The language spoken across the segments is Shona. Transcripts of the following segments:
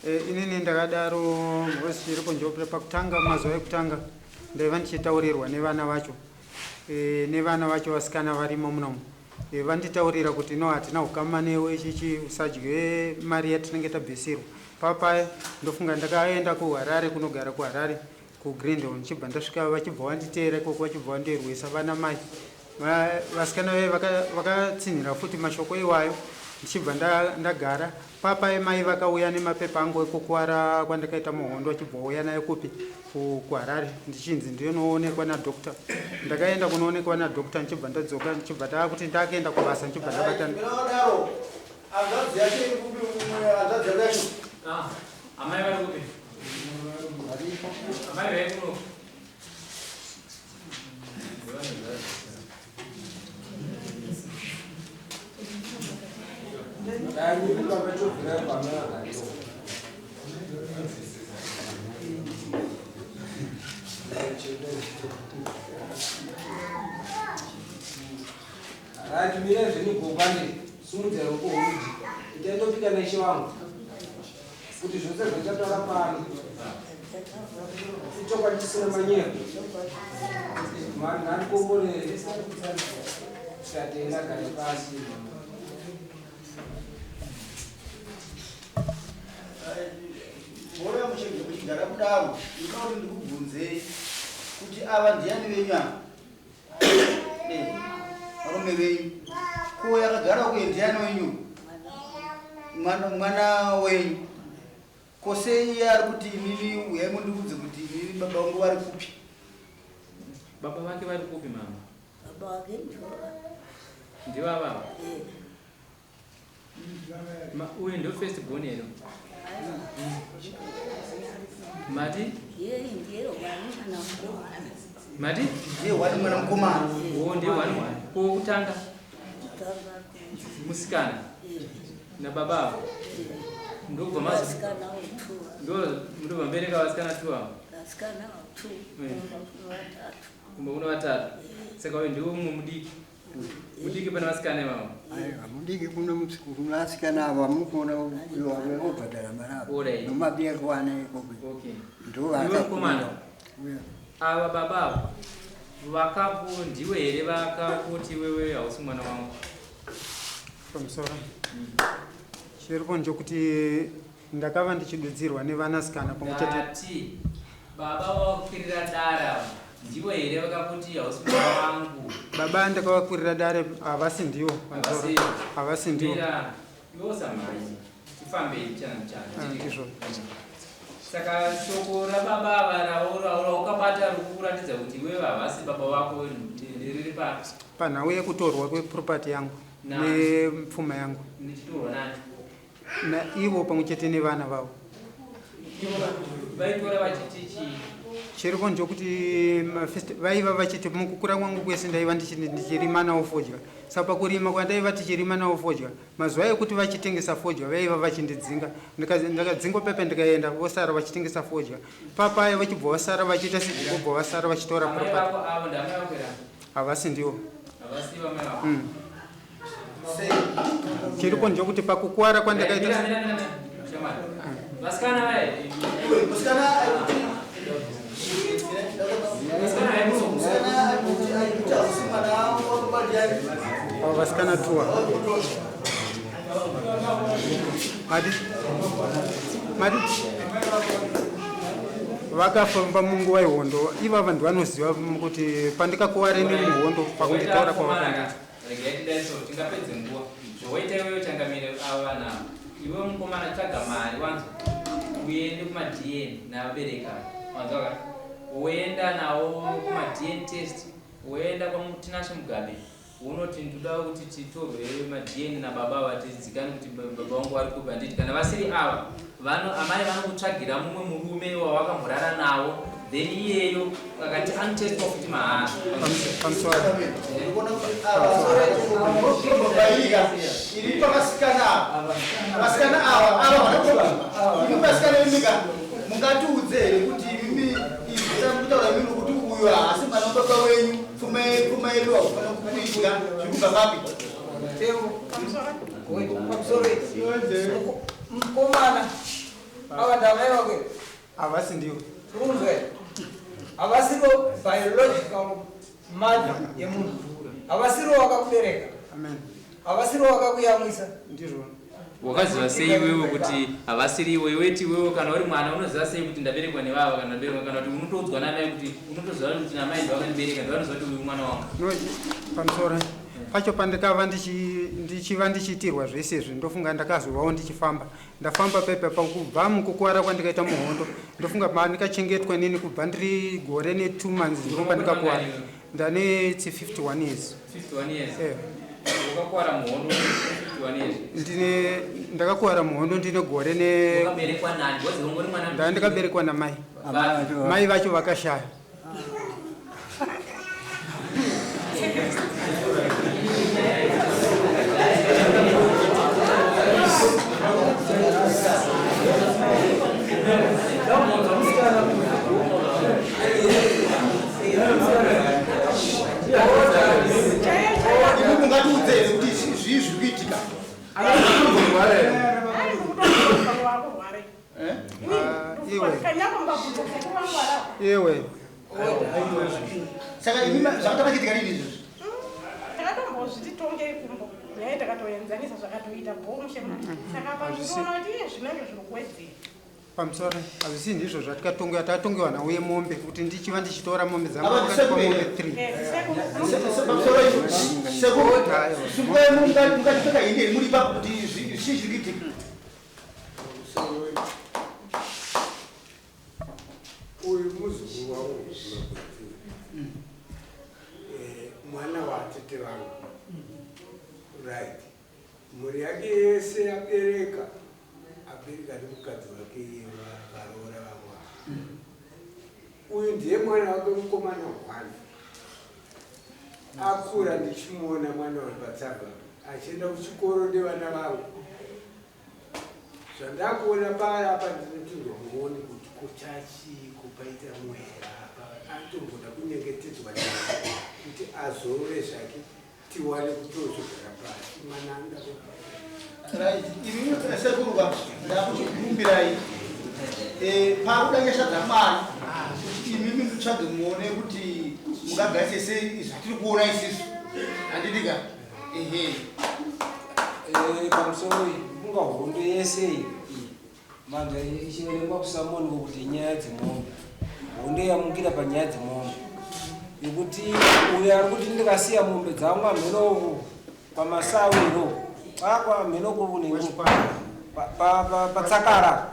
Eh, inini ndakadaro because chiripo njope pakutanga mazuva ekutanga ndaiva ndichitaurirwa nevana vacho eh, nevana vacho vasikana varimo munomu eh, vanditaurira kuti no hatina ukama newe chichi usadye mari yatinenge tabvisirwa papaya ndofunga ndakaenda kuharare kunogara kuharare kugreendown ndichibva ndasvika vachibva vanditeera ikoko vachibva vandirwisa vana mai vasikana vaye vakatsinhira futi mashoko iwayo ndichibva ndagara papa mai vakauya nemapepa angu ekukwara kwandakaita muhondo achibva uya nayo kupi kuharare ndichinzi ndinoonekwa nadoctor ndakaenda kunoonekwa nadoctor ndichibva ndadzoka ndichibva ndaakuti ndakuenda kubasa ndichibva ndabatana ah, amai vari kupi amai vari kuno Right, mira zvenyu gogwane sumudza ruoko rworudyi itai ndopika naishe wangu kuti zvose zvachataura pano ichokwadi chisina manyepo mwari ngaandikomborere tikatenda gare pasi Mouya muchenge muchigara kudaro ndinoda kuti ndikubvunzei kuti ava ndiyani venyu ava Eh, varume venyu ko yakagara uye ndiyani wenyu mwana mwana wenyu ko sei iye ari kuti imimi uyai mundiudze kuti imimi baba vangu vari kupi Baba vake vari kupi mama? Baba vake ndivo. Ndivava. Eh. Uyu ndo first born here. Mati? Mati? Ndiye wani mwana mukomana. Oh, ndiye wani wani. Ko kutanga? Musikana. Na baba avo. Ndobva mazo. Vasikana two. Ndo ndobva mbereka vasikana two avo. Vasikana two. Vatatu. Kumba kuna vatatu. Saka uyu ndiwe mumwe mudiki. Mudiki pane vasikana ivavo. Aiwa, mudiki kuno kuna vasikana ava mukuona uyo wave obhadhara mari ava. Alright. Nomabiya kuwana ikoko. Okay. Ndo Iwe mukomana. Uyo. Ava baba ava vakaku ndiwe here vakakuti wewe hausi mwana wangu? Pamusoro. Chiripo ndokuti ndakava ndichidudzirwa nevanasikana pamwe chete. Ndati baba vakukwirira dare ava ndivo here vakakuti hausi mwana wangu? Baba ndakavakwirira dare havasi ndiwo. Pamusoro. Havasi. Havasi ndiwo. Mira, iwe usamhanye. Tifambei mbichana mbichana. Ah, ndizvo. Saka shoko rababa ava raukabata rikukuratidza kuti iwewe havasi baba vako riri papi? Panhau yekutorwa kweproperty yangu nepfuma yangu. Ndichitorwa nani? Naivo pamwe chete nevana vavo. Ivo vaitora vachiti chii? Chiripo ndokuti vaiva vachiti mukukura kwangu kwese ndaiva ndichirima nawo fodya. Saka pakurima kwandaiva tichirima nawo fodya, mazuva ekuti vachitengesa fodya vaiva vachindidzinga. Ndakadzingwa pepe ndikaenda vosara vachitengesa fodya. Papaya vachibva vasara vachiita vobva vasara vachitora Amai property. vako avo ndamai vako here? Havasi ndivo. Havasi vamai vako. Chiripo ndokuti pakukuwara kwandakaita Mira, mira, mira, mira. Shamwari. Vasikana vaye. Musikana aikuti Vasikana vaye muno. musikana aikuti aikuti hausi mwana wababa ndiani? Avo vasikana tuwa. Mati? Mati? Vakafamba munguva yehondo ivava ndivanoziva kuti pandikakuware nemuhondo pakunditaura kwavakaita. Regai tidai so tingapedze nguva. Zvowaita iwewe changamire ava vana ava. Iwe mukomana tsvaga mari wanzwa. Uende kuma-DNA navabereki ava. Wanzwa ka? Woenda nawo kuma-DNA test. Woenda kwaTinashe Mugabe. Wonoti ndoda kuti titorwe ma-DNA nababa ava tizikanwe kuti baba vangu vari kupi handiti kana vasiri ava vano amai vanokutsvagira mumwe murume wawakamborara nawo then iyeyo akati anotestwa futi mahara. Pamusoro. Ndikuona kuti ava iri pavasikana ava. Vasikana ava ava vana imi vasikana imika mungatiudze here kuti imimi izvi kutaura imimi kuti uyu haasi mwana wababa wenyu pfuma yedu haufana kuidya zviri kubva papi? Pamusoro. Mukomana. Ava ndamai vako here? Havasi ndivo. Uri kunzwa here? Havasiro biological mother yemunhu. Havasiro wakakubereka. Amen. Havasiro wakakuyamwisa. Ndizvo. Wakaziva sei iwewe kuti havasiri iwe? Iwe ti iwewe kana uri mwana unoziva sei kuti ndaberekwa nevava kana ndaberekwa, kana kuti unotoudzwa namai kuti unotoziva kuti namai ndivakandibereka, ndivanoziva kuti uyu mwana wangu? No, pamusoro pacho pandikava ndichiva ndichiitirwa zvese izvi, ndofunga ndakazovawo ndichifamba, ndafamba paipa pakubva mukukuvara kwandikaita muhondo, ndofunga pandikachengetwa inini kubva ndiri gore ne2 months, ndipo pandikakuwara. Ndane 51 years. 51 years? Eh. Wakakuwara muhondo 51 years? Ndine, ndakakuwara muhondo ndine gore ne Wakaberekwa nani? Because ungori mwana. Ndaa ndikaberekwa namai. Amai vacho Mai vacho vakashaya. Imi mungatiudze here kuti zvii zviri kuitika? Eh? Iwe. Iwe. Saka imi zvakatanga chiitika rini izvozvi? Takatombozviti tongei kumbo nyaya, takatoenzanisa, zvakatoita bhomushe. Saka pazvinoona kuti iye zvinenge zviri kuwedzera. Pamusoro, hazvisi ndizvo zvatikatongewa. Takatongewa nauye mombe kuti ndichiva ndichitora mombe dzangu. Apa Vakatipa ndisekuru mombe here? 3. Pamusoro, sekuru, simukai, mungatipfeka hinde here muri ipapo kuti zvii zviri kuitika? Uyu muzukuru wangu Magweti, mwana watete vangu, right? Mhuri yake yese yabereka, abereka nemukadzi wake iye, varoora vangu ava. Uyu ndiye mwana wake mukomana one. Akura ndichimuona mwana uri patsamba achienda kuchikoro nevana vangu. Zvandakuona paya apa, ndinoti ndomuoni kuti kuchachiko paita mwera apa, anotomboda kunyengetedzwa naye kuti azorore zvake, tiwane kutozogara pasi. Mwana anoda. Right, imi sekuru va, ndakuchikumbirai, pakuda nyasha dzaMwari kuti imimi mutsvage muone kuti mungagarise sei zvatiri kuona isisu, handiti ka? Ehe. Pamusoro iyi, kunga hondo yese iyi manje ichiverengwa kusamoni kuti nyaya dzemombe, hondo yamukira panyaya dzemombe, yekuti uyo ari kuti ndikasiya mombe dzangu amhenoku pamasawiro akwa amhenoku patsakara,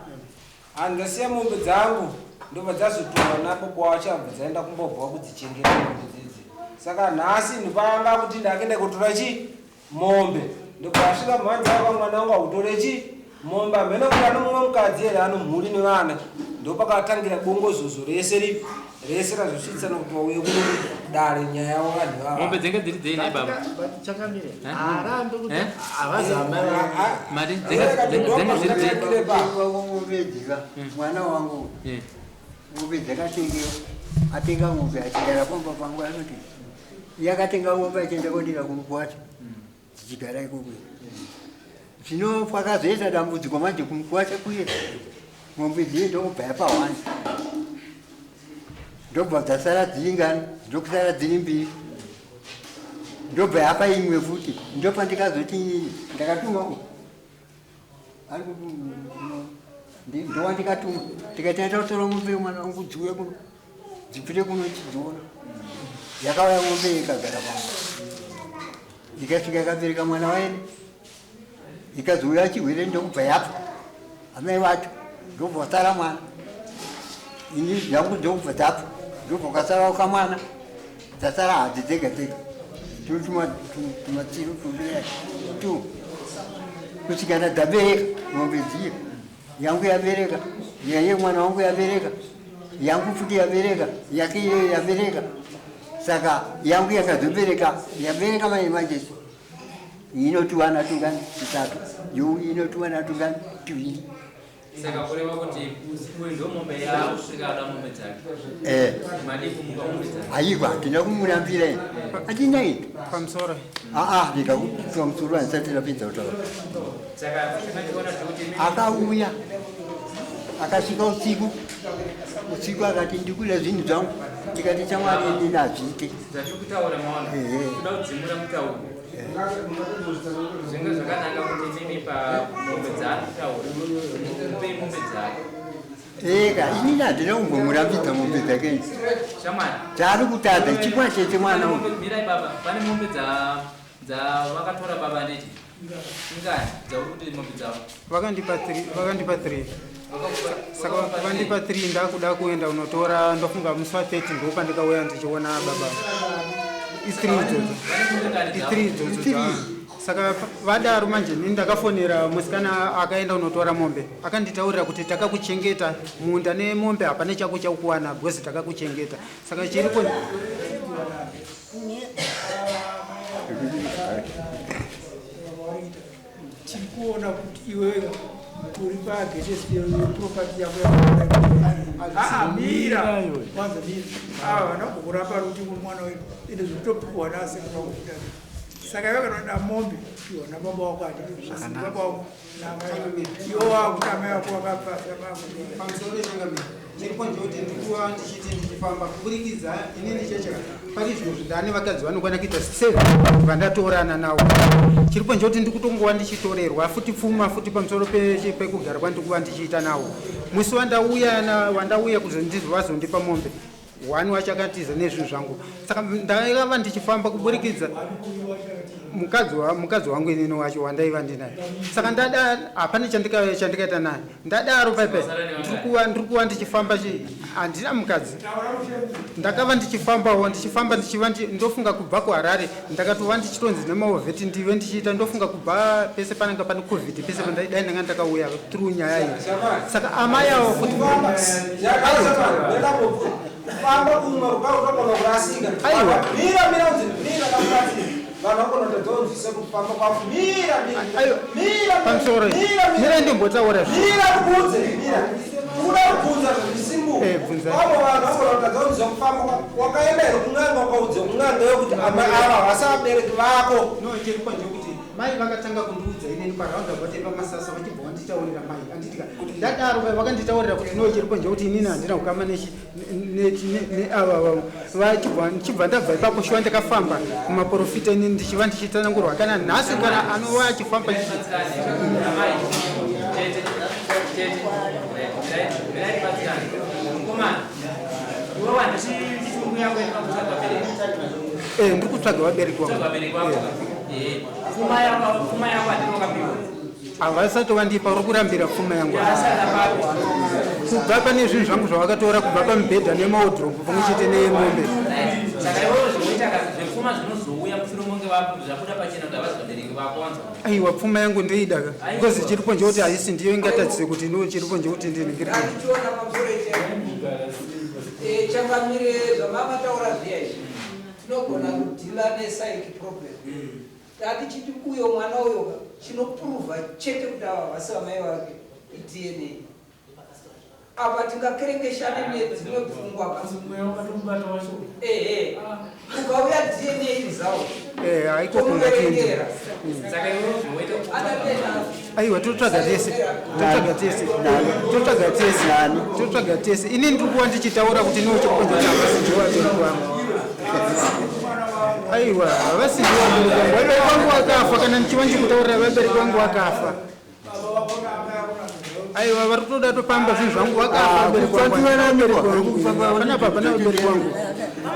handasiya mombe dzangu, ndobva dzazotorwa napo kwawachabva dzaenda kumbobva kudzichengeta mombe dzidzi. Saka nhasi ndipanga kuti ndakenda kutora chi mombe, ndobva asvika mhanzi ava, mwana wangu akutore chi mombe, hameno kuti ano mumwe mukadzi here, ano mhuri nevana. Ndopakatangira bongozozo rese ripi rese razosvitsa nokuti vauye kuno kudare nyaya yavo vanhu vava. Mombe dzenge dziri dzei nei, baba? Changamire, Eh? haarambi kuti Eh? havazi amai. Mari dzenge dziri dzei? Ng'ombe dzika mwana wangu, Eh. ng'ombe dzakatengewa, atenga ng'ombe achigara pamba pangu, anoti yakatenga ng'ombe achienda kondira kumukwata, dzichigara ikoko. Zvino pakazoita dambudziko manje kumukwata kuye, ng'ombe dziye ndokubva yapawani, ndobva dzasara dziringani, ndokusara dziri mbiri, ndobva yapa imwe futi. Ndopandikazoti inini ndakatuma ari ndowandikatuma, tikati aita kutora ng'ombe mwana wangu, dziuye kuno, dzipinde kuno tidziona. Yakauya ng'ombe ikagara pangu, ikasvika ikabereka mwana waene, ikazouya chirwere, ndokubva yafa amai vacho, ndobva wasara mwana. Ini yangu ndokubva dzafa, ndobva kwasarawo kamwana, dzasara hadzi dzega dzega, tumatsiru tumbira tu, kusvikana dzabereka ng'ombe dziya. Yangu yabereka, yaye mwana wangu yabereka, yangu futi yabereka, yake iyoyo yabereka. Saka yangu yakazobereka, yabereka mai manje inotiwana tungani? Tutatu. Yo inotiwana tungani? Tuviri. Saka kureva kuti uyu ndo mombe yakusvika ada mombe dzake? Eh. Madi kumupa mombe dzake? Aiwa, tina kumurambira ine, hatina ine. Pamusoro. Aa, ndikakupa musoro, handisati ndapedza kutaura. Saka takachiona kuti Akauya. Akasvika usiku usiku akati ndikuda zvinhu zvangu, ndikati chamwari inini hazviite. Zvatiri kutaura maona, toda kudzimura mutauro. Zvinge zvakanaka kuti imimi pamombe dzaari kutaura mupei mombe dzake. Eka inini handina kumbomurambidza mombe dzake idzi. Shamwari. Chaari kutadza chikwa chete mwana uyu. Mirai baba, pane mombe dzavakatora baba handiti? Ingani dzauri kuti mombe dzavo? Vakandipa 3, vakandipa 3. Saka vandipa 3, ndakuda kuenda unotora, ndofunga musi wa 30 ndopandikauya ndichiona baba. I3 idzodzo, i3 idzodzo. Saka vadaro manje ini ndakafonera musikana akaenda unotora mombe, akanditaurira kuti takakuchengeta munda nemombe, hapana chako chakuwana because takakuchengeta. Saka chiripo Tiri kuona kuti iwe uri paagesiproperty yako. Mira kwanza, mira. Ava vana kukuramba kuti uri mwana wedu, ende zvikutopiwa nasekuru. Saka iwe kana unoda mombe, piwa nababa wako. Ati baba wako namai, iwe wakuti amai vako vakafa. Pamusoro changamire, chiripo ndekuti ndikuva ndichiti ndichifamba kuburikidza inini checheka pari zvino ndane vakadzi vanokwana kuita seven vandatorana navo. Chiripo ndekuti ndikutongova ndichitorerwa futi pfuma futi pamusoro pekugara kwandikuva ndichiita navo. Musi wandauya wandauya kuzondivazondipa mombe one wacho akatiza nezvinhu zvangu. Saka ndaiva ndichifamba kuburikidza mukadzi wangu inini wacho wandaiva ndinaye. Saka ndada hapana chandikaita naye. Ndadaro paipai ndiri kuva ndichifamba handina mukadzi. Ndakava ndichifambawo, ndichifamba, ndichiva ndofunga kubva kuHarare ndakatova ndichitonzi nemaovheti ndive ndichiita, ndofunga kubva pese pananga pane COVID pese pandaidai ndanga ndakauya through nyaya iyi. Saka amai avo kuti Kufamba kumwe kutogona kurasika. Aiwa. Mira, mira, unzi mira kamubatsiri. Vanhu vagona kutadzonzwisa kufamba kwako. Mira, mira. Aiwa. Mira. Pamusoro. Mira. Mira, ndimbotaura. Mira kubvunze, mira. Kuda kubvunza zvisimbu. Bvunza. Vamwe vanhu vagona kutadzonzwisa kufamba kwako. Wakaenda here kun'anga, ukaudze kun'anga yokuti amai ava vasabereki vako? No, chiripo ndekuti mai vakatanga kundiudza inini paroundabout paMasasa, vachibva vanditaurira mai anditika. Ndadaro vai vakanditaurira kuti no, chiripo ndekuti inini handina kukama neava vachibva. Ndichibva ndabva ipapo shuwa ndakafamba kumaprofita inini ndichiva ndichitsanangurwa kana nhasi kana anova achifamba. Amai, tete, tete, mirai tibatsirane. Mukomana, iwe wanditi shungu yako yekutsvaga vabereki? Ndiri kutsvaga vabereki Kutsvaga vangu. vabereki vako. Pfuma yako handiti wakapiwa? Havasati vandipa, uri kurambira pfuma yangu. Asana papi? Kubva pane zvinhu zvangu zvavakatora, kubva pamubhedha nemaodhoropu pamwe chete nemombe. Saka iwewe zvoita zvepfuma zvinozouya mushure monge zvabuda pachena kuti havasi vabereki vako, wanzwa? Aiwa, pfuma yangu ndoida ka, because chiripo ndekuti haisi ndiyo ingatadzise kuti no, chiripo ndekuti ndiningiri. Atichiona pamusoro iche changamire, zvamamataura zviya izvi, tinogona kudeala nepsychic problem. Tatichiti uyo mwana uyo chinoprova chete kuti ava vasi vamai vake iDNA. Apa tingakerengeshane nedzimwe pfungwa. Ehe, ukauya DNA result Haiko kungatindi. tomuverengera. Saka iwewe zvoita Adatena. Aiwa, totsvaga tese, totsvaga tese, totsvaga tese, totsvaga tese. Ini ndiri kuva ndichitaura kuti no, chiripo ndekuti havasi ndiwo vabereki vangu. Aiwa, havasi ndiwo vabereki vangu. Vabereki vangu vakafa. Kana ndichiva ndichikutaurira, vabereki vangu vakafa. Aiwa, vari kutoda topamba zvinhu zvangu. Vakafa vabereki vangu. Vabereki vangu panapa hapana vabereki vangu.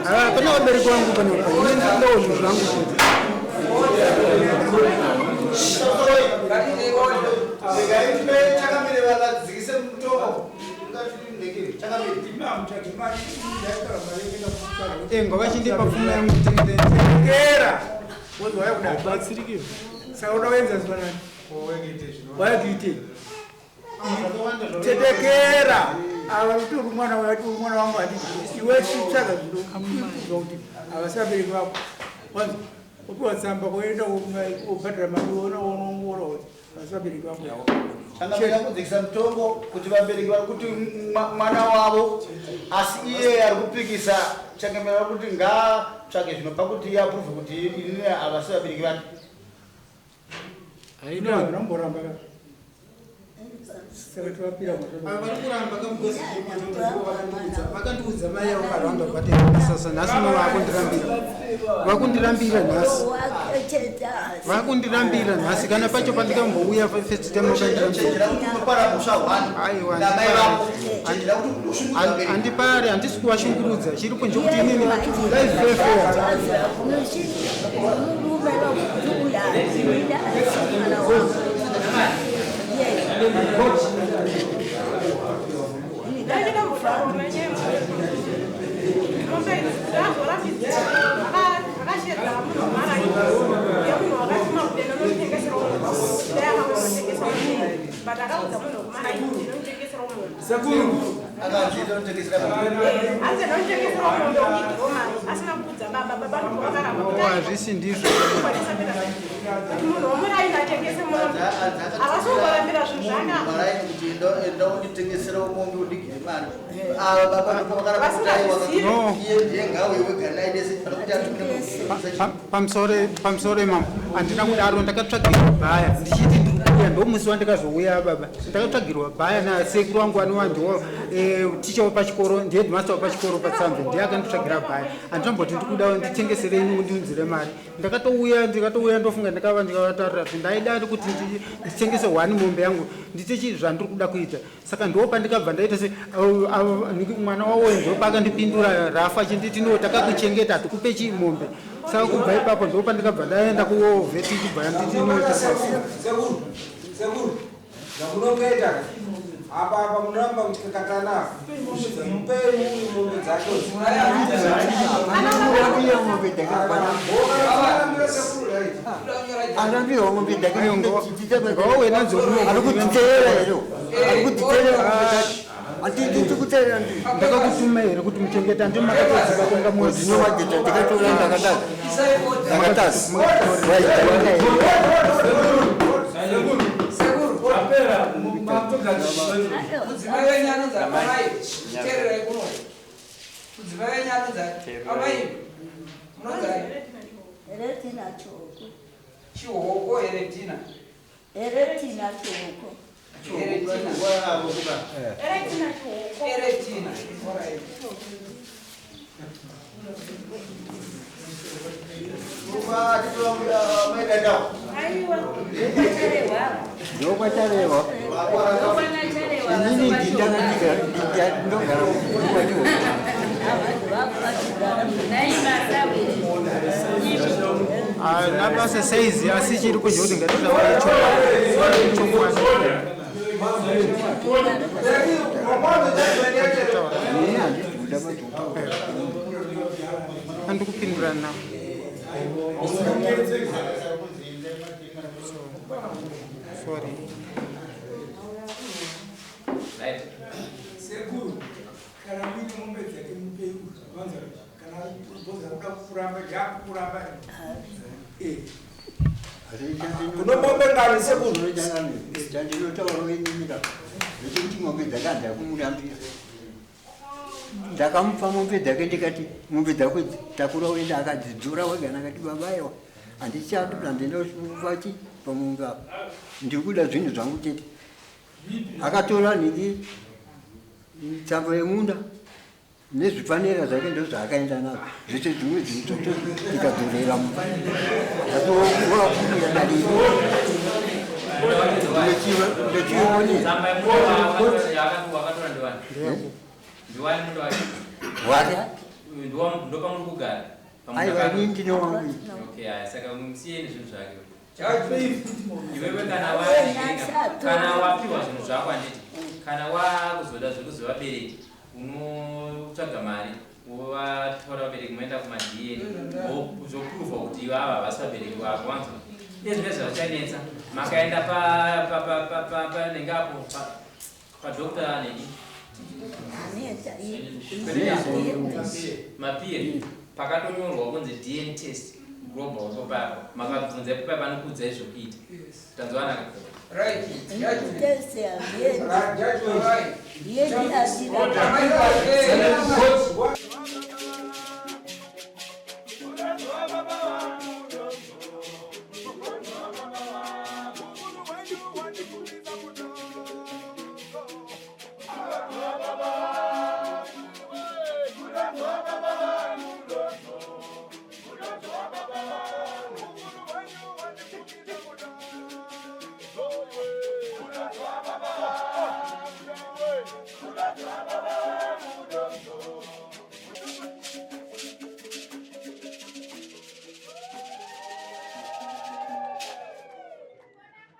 Hapana vabereki vangu panapa. Ini ndikudawo zvinhu zvangu futi. Regai tipe changamire vadzikise mutongo. Changamire. Ngavachindipa pfuma yangu. Kera wozwa yakuda saka uda kuenzanisiwa nani? Wakuite tetekera ava kuti uri mwana wati uri mwana wangu handiti? Iwe chitsvaga zvinokuudza kuti havasabereki vako, wanzi upiwa tsamba kuenda ubhadhara mari, unoongorora kuti havasabereki vako. Changamire, kudzikisa mutongo kuti vabereki vari kuti mwana wavo, asi iye ari kupikisa. Changamire, vari kuti ngaatsvake zvinopa kuti iye aprove kuti inini havasi vabereki vake. Vanomboramba ka. Saka tovapira mhosva. Vari kuramba kamukozi vakandiudza mai avo parwanda sasa nhasi no vakundirambira. Vakundirambira nhasi. Vakundirambira nhasi kana pacho pandikambouya first time vakandirambira. Aiwa, handipari, handisi kuvashungurudza. Chiripo njokuti inini life fair. Hazvisi ndizvo. Munhu womuraini atengese mombe havasongorambira zvinhu zvakanaka. Maraini kuti enda unditengesera mombe undigire mari. Ava baba ndipo vakaramba kuti aiwa, iye ndiye ngauye wega naye dese pana kuti atumire. Pamusoro imamo handina kudaro, ndakatsvagirwa bhaya ndichiti ndikuuya, ndomusi wandikazouya baba. Ndakatsvagirwa bhaya nasekuru wangu anova ndiwo ticha wepachikoro, ndiheadmaster wepachikoro patsamve, ndiye akanditsvagira bhaya. Handinomboti ndikuda nditengeserei undiunzire mari. Ndakatouya, ndikatouya, ndofunga ndakava ndikavataurira kuti ndaida kuti nditengese one mombe yangu ndite zvandiri kuda kuita. Saka ndo pandikabva ndaita se mwana wawo ndo paakandipindura rafa achinditi no, takakuchengeta, hatikupe chimombe. Saka kubva ipapo ndo pandikabva ndaenda kuovheti kubva nditi no. Sekuru, sekuru, zvamunongoita apa apa munoramba muchikakatana, mupei uyu mombe dzacho. Mombe dzakakwana anambiwa mombe dzake. Ngauye nadzo. Ari kudziteera here? Ari kudziteera mombe dzacho? Handiti kuteera ndi. Ndakakutuma here kuti muchengete? Handi makatoziva kunga Ndinomadhedha ndikatora ndakatadza ndakatadza. Apera mudzimai wenyu anonzi amai, teererai kuno. Mudzimai wenyu anonzi amai, munonzi Eretina Choko. Chihoko Eretina. Eretina Choko. Eretina. Eretina Chihoko. Eretina, alright. Aiwa. Ndokwacharehwa inini ndindakandogara kwachiwo. Nabasa saizi, asi chiri kudya kuti ngatitaure chokwadi. Ini handisi kuda madzoka. Andikupindura nawo. Sorry. Right. Sekuru, kana muine mombe dzake mupei, vanza kana bhoza kuda kuramba yakuramba. Kuno mombe ngani, sekuru? Chandinotaura inini ka ndechekuti mombe dzake handakumurambira. Ndakamupa mombe dzake ndikati mombe dzako idzi takura uenda, akadzidzora wega. Akati baba aiwa, handichadi, handinovachi pamombe apa, ndiri kuda zvinhu zvangu chete. Akatora nhingi tsamba yemunda nezvipanera zvake, ndo zvaakaenda nazvo zvese. Zvimwe zvinhu zvacho tikadzorera mumba, asi wakuya dalii ndochionera. Tsamba yemunda wakatora ndiwani? Ndiwani munda wacho? Wake. Ndopamuri kugara? Aiwa, inini ndine wangu. Okay, aya, saka musiyeni zvinhu zvake. Iwewe kana kana wapiwa zvinhu zvako, handiti kana wakuzoda zvekuzovabereki, unotsvaga mari wovatora vabereki, moenda kumaDNA, zvopruvha kuti ivava havasi vabereki vako, wanzwa? Iye zvine zvavachanetsa, makaenda panenge apo padokta neni mapiri pakatonyorwa kunzi DNA test global ipopapo, makabvunza ipopa panokuudzai zvokuita. Tanzwanaka? Right. Test Right. yendi asina. Amai wake. Baba.